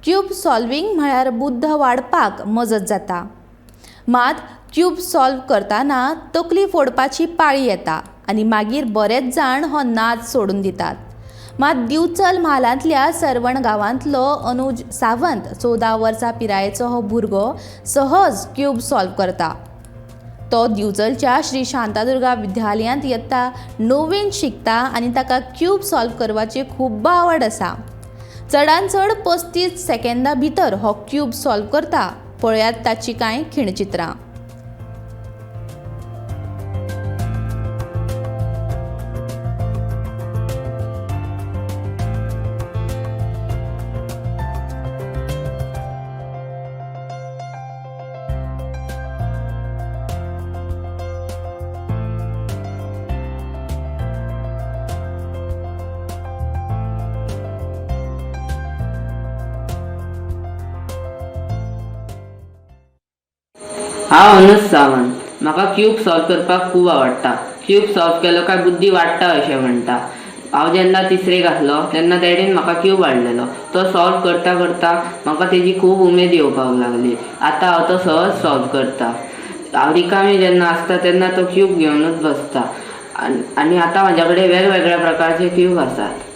Cube सॉल्वींग म्हळ्यार बुद्द वाडपाक मजत जाता. मात क्यूब सॉल्व करतना तकली फोडपाची पाळी येता आनी मागीर बरेच जाण हो नाद सोडून दितात. मात दिवचल म्हालांतल्या सर्वण गांवांतलो अनुज सावंत 14 वर्सां पिरायेचो हो भुरगो सहज क्यूब सॉल्व करता. तो दिवचलच्या श्री शांतादुर्गा विद्यालयांत यत्ता 9वेंत शिकता आनी ताका क्यूब सॉल्व करपाची खूब्ब आवड आसा. चडान चड 35 सेकंदां भितर हो क्यूब सॉल्व करता. पळयात ताची कांय खिणचित्रां. हांव अनुज सावंत. म्हाका क्यूब सॉल्व करपाक खूब आवडटा. क्यूब सॉल्व केलो काय बुद्धी वाडटा अशें म्हणटा. हांव जेन्ना तिसरेक आसलो तेन्ना डॅडीन म्हाका क्यूब हाडलेलो. तो सॉल्व करता करता म्हाका तेजी खूब उमेद येवपाक लागली. आतां हांव तो सहज सॉल्व करता. हांव रिकामी जेन्ना आसता तेन्ना तो क्यूब घेवनूच बसता आनी आतां म्हाज्या कडेन वेगवेगळ्या प्रकारचे क्यूब आसात.